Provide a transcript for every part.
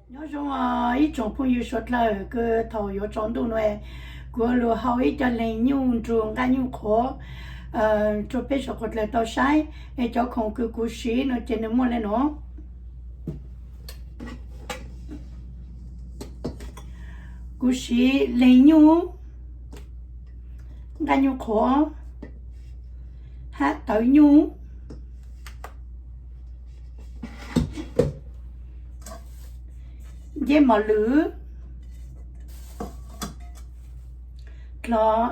Nyob zoo ib tsoom phooj ywg suav dlawg, kws thaum yuav tsaus ntuj no kuv lug hau ib co leeg nyuj nrug nqaj nyuj qhuav rua peb suav dlawg tau saib. Es cov khoom kws kuv siv no ces nws muaj le nuav. Kuv siv leeg nyuj, nqaj nyuj qhuav, hab tawv nyuj, nceb mos lwm, dlog,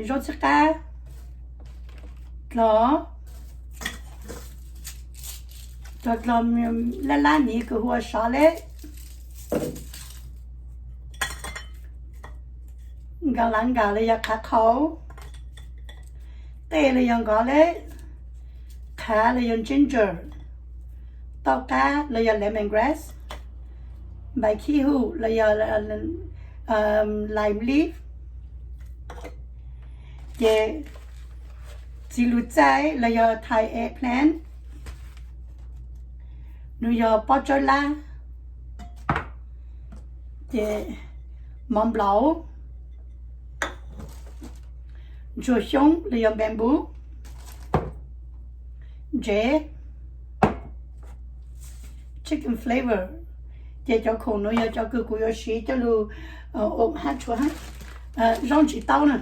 zaub txhib qab, dlog, cov dlog lab lab miv kws hu ua solid, nkas lav nkas los yog qhav qhau, qej los yog nkaus le, qhav los yog ginger, tauj qab los yog lemon grass, npais khib hu los yog lime leaf, ces txiv lws txaij los yog Thai eggplant, nws yog pob tsawb lab, ces mov nplaum, ntsuag xyoob los yog bamboo, ntsev, chicken flavor. Ces cov khoom nuav yog cov kws kuv yuav siv coj lug hab tshua hab zaub ntsis taub na.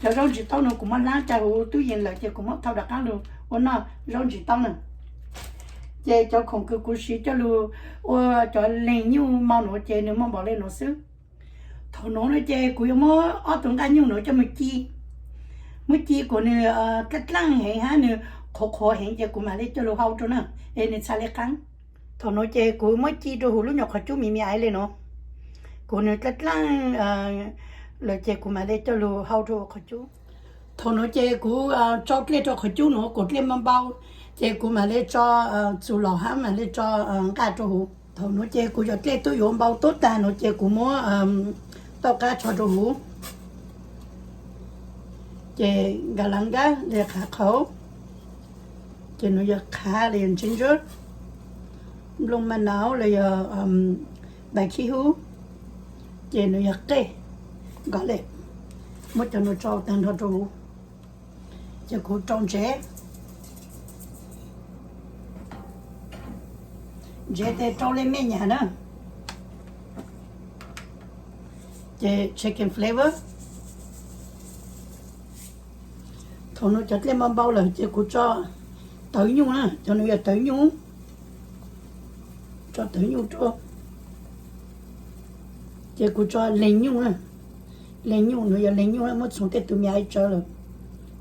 Cov zaub ntsis taub no kuv muab hlab ca huv tub yees lawm ces kuv muab thau rov qaab lug ua noj zaub ntsis taub na. Ces cov khoom kws kuv siv coj lug ua cov leeg nyuj mau nuav ces nws muaj npaum le nuav xwb. Thaum nuav no ces kuv yuav muab ob tug nqaj nyuj nuav coj mus ci, muab ci kuas nws dlaaj dlaaj heev hab nws qhuav qhuav heev ces kuv mam le coj lug hau rua na, es nws txhaj le qaab. Thaum nuav ces kuv muab ci rua huv lub nyuag qhov cub me me aiv le nuav, kuas nws dlaaj dlaaj lawm ces kuv mam le coj lug hau rua huv qhov cub. Thaum nuav ces kuv tso dlej rua qhov cub nuav, kuas dlej npau npau, ces kuv mam le tso txuas lom hab mam le tso nqaj rua huv. Thaum nuav ces kuv cov dlej tub yuav npau tub taag nuav ces kuv muab tauj qab tso rua huv, ces nkas lav nkaub los yog qhav qhau, ces nuav yog qhav los yog ginger, nplooj ma nauv los yog npais khib hub, ces nuav yog qej, nkaus le, muab cov nuav tso taag nrho rua huv. Ces kuv rau ntsev, ntsev tes rau le mej nyam na. Ces chicken flavor. Thaum nuav cov dlej npau npau lawm ces kuv tso tawv nyuj na, cov nuav yog tawv nyuj, tso tawv nyuj rua, ces kuv tso leeg nyuj na, leeg nyuj nuav yog leeg nyuj na, muab txhoov tej tug me aiv tsawv lawm,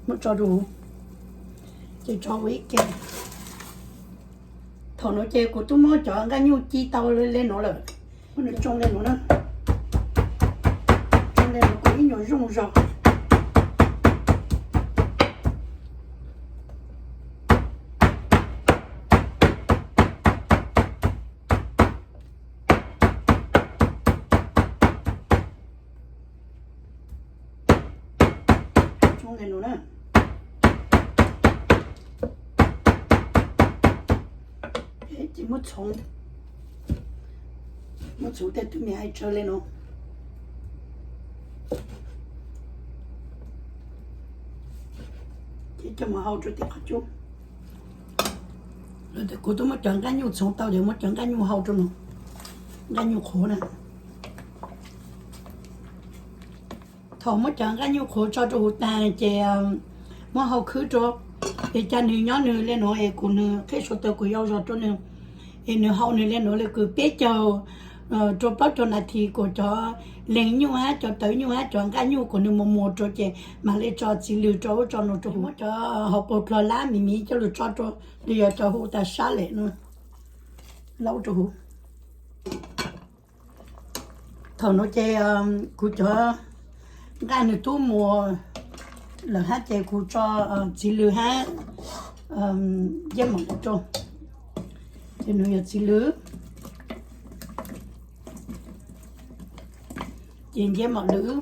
muab tso rua huv, ces tso ua ib ke. Thaum nuav ces kuv tub muab cov nqaj nyuj ci tau le nuav lawm, muab nws tsoo le nuav na, tsoo le nuav kuas ib nyuas zoo zog. Tsoo le nuav na, ces muab txhoov, muab txhoov tej tug me aiv tsawv le nuav, ces coj mus hau rua tim qhov cub. Lawm tes kuv tub muab cov nqaj nyuj txhoov tau ces muab cov nqaj nyuj hau rua nuav, nqaj nyuj qhuav na. Thaum muab cov nqaj nyuj qhuav tso rua huv taag ces muab hau khwb rua, es ca nwg nyob nwg le nuav es kuas nwg qheb suav taws kuas yau zog rua nwg, es nwg hau nwg le nuav le kws peb caug rua plaub caug nas this kuas cov leeg nyuj hab cov tawv nyuj hab cov nqaj nyuj kuas nwg muas muas rua ces mam le tso txiv lws rua ub tso nuav rua huv. Muab cov hauv paus dlog lab miv miv coj lug tso rua, le yog cov hu tas sab lem nuav, laub rua huv. Thaum nuav ces kuv cov nqaj nwg tub muas lawm hab ces kuv tso txiv lws hab nceb mom lwm rua, ces nwg yog txiv lws, ces nceb mom lwm,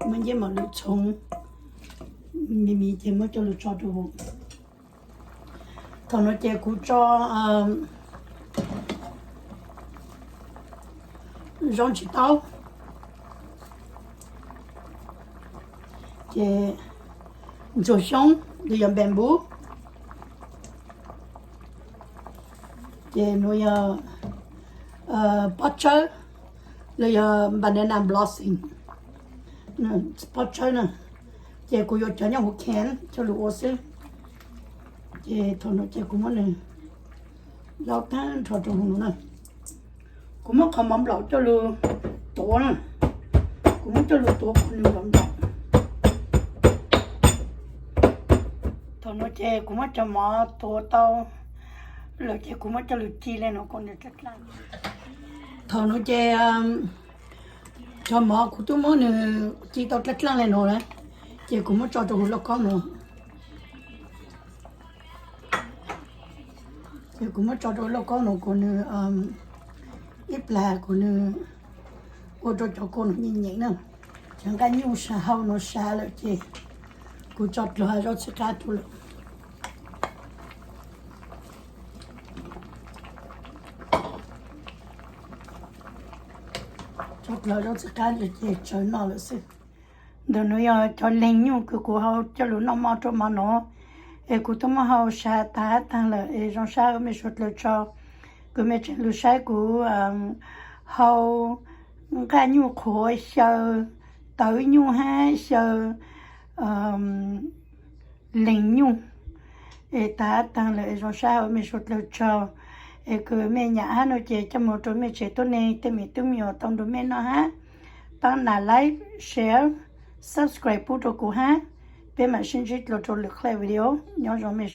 muab nceb mom lwm txhoov me me ces muab coj lug tso rua huv. Thaum nuav ces kuv tso, Zaub ntsis taub, ces ntsuag xyoob los yog bamboo, ces nuav yog pob tsawb los yog banana blossom, pob tsawb na. Ces kuv yuav cov nyob huv can coj lug ua xwb. Ces thaum nuav ces kuv muab nws laub tag nrho rau huv nuav na. Kuv muab qhov mov nplaum coj lug tuav na. Kuv muab coj lug tuav qhov nws nplaum nplaum. Thaum nuav ces kuv muab cov mov tuav tau lawm ces kuv muab coj lug ci le nuav kuv nws dlaab dlaab. Thaum nuav ces cov mov kuv tub muab nws ci tau dlaab dlaab le nuav na, ces kuv muab tso rau huv lauj kaub nuav. Ces kuv muab tso rau lauj kaub nuav kuv nws ib plag kuv nws ua rau cov kua nuav nyeem nyeem na. Cov nqaij nyuj sab hauv nuav sab lawm ces kuv tso dluag zaub txhib qab rau lawm. Tso dluag zaub txhib qab ces tsawv noj lawm xwb. Ntawm nuav yog cov leeg nyuj kws kuv hau coj lug noj mov rau mov nuav, es kuv tub muab hau sab tag taag lawm es zoo sab mej suav dlawg tso, kws mej tseem lug saib kuv hau nqaij nyuj qhuav xyaw, tawv nyuj hab xyaw leeg nyuj es tag taag lawm es zoo sab mej suav dlawg tso, es kws mej nyam hab nuav ces coj moog rau mej tsev tuab neeg tej me tub me nyuam tau nrug mej noj hab. Paab nas like, share, subscribe pub rau kuv hab. Peb mam sib ntsib dlua rau lwm qhov video. Nyob zoo mej.